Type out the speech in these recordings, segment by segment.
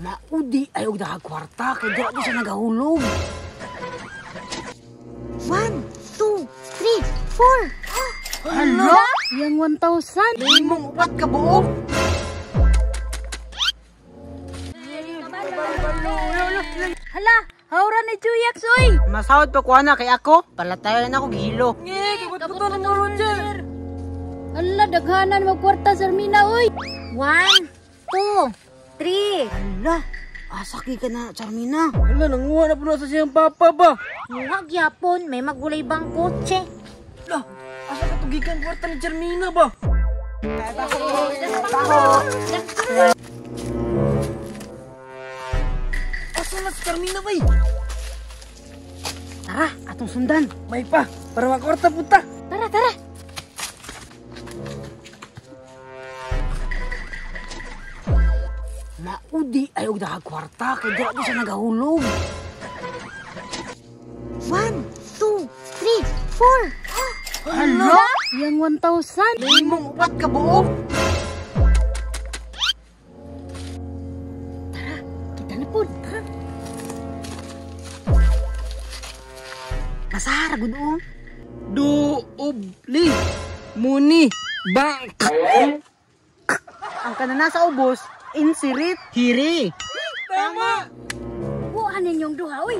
Maudi ay og dahag kwarta kay dira siya nagahulog. 1, 2, 3, 4. Hala! Yang 1,000. Limong upat ka buok. Hala, hawra ni Juyax oy. Masawad pa kuha na kay ako. Palatayan ako gihilo. Kabot mo Roger. Hala, daghanan mo kwarta Sarmina oy. 1, 2, 3. Hala, asa ka na Charmina. Hala, nanguha na po na sa siyang papa ba? Muha gyapon, may magulay bang kotse. Hala, asa ka tugikan kwarta ni Charmina ba? Asa na si Charmina bay? Tara, atong sundan. May pa, para makwarta puta. Tara, tara. Maudi ay og dahag kwarta kay dira siya nagahulog. 1, 2, 3, 4. Hala! Yang 1,000. Limong upat ka buok. Tara, kita na po. Tara. Masara gud o. Doobli muni bank. Ang kanana sa ubos, insirit, hiri. Tama. Buwan ninyong duha oy.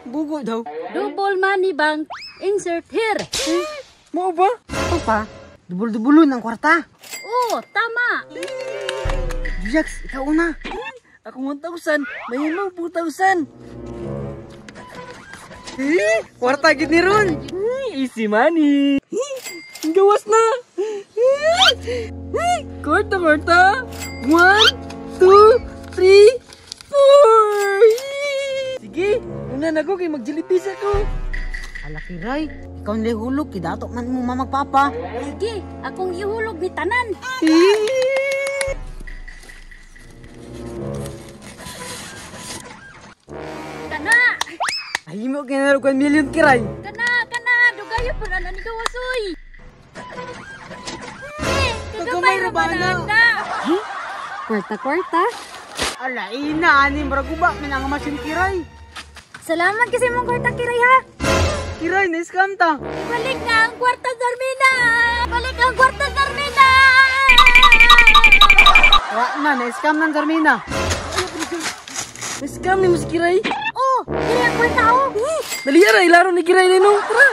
Bugo daw. Double money bank. Insert here. Mao ba? Ito pa, dubol-dubulon ang kwarta. Oh, tama. Jujax, ikaw una. Akong 1,000, may imong 2,000. Eh, kwarta gid ni ron. Easy money. Gawas na. Kwarta, kwarta. 1, 2, 3, 4. Sige, una na ko kay mag-Jollibee ako. Hala Kiray, ikaw nila hulog, kidato man mo mamagpapa. Sige, akong ihulog ni tanan. Kana! Ay mo kinaro 1 million Kiray. Kana, kana, dugayo pa na ni gawas oy. Kagamay ra ba na? Kwarta, kwarta. Ala ina ani murag guba man ang machine Kiray. Salamat kasi mong kwarta Kiray ha. Kiray, na-scam ta. Balik na ang kwarta, Zarmina! Balik ang kwarta, Zarmina! Wa na, na-scam ng Zarmina. Na-scam ni mo si Kiray. Oh, diri ang kwarta oh. Dali ra, ilaro ni Kiray nino. Tara.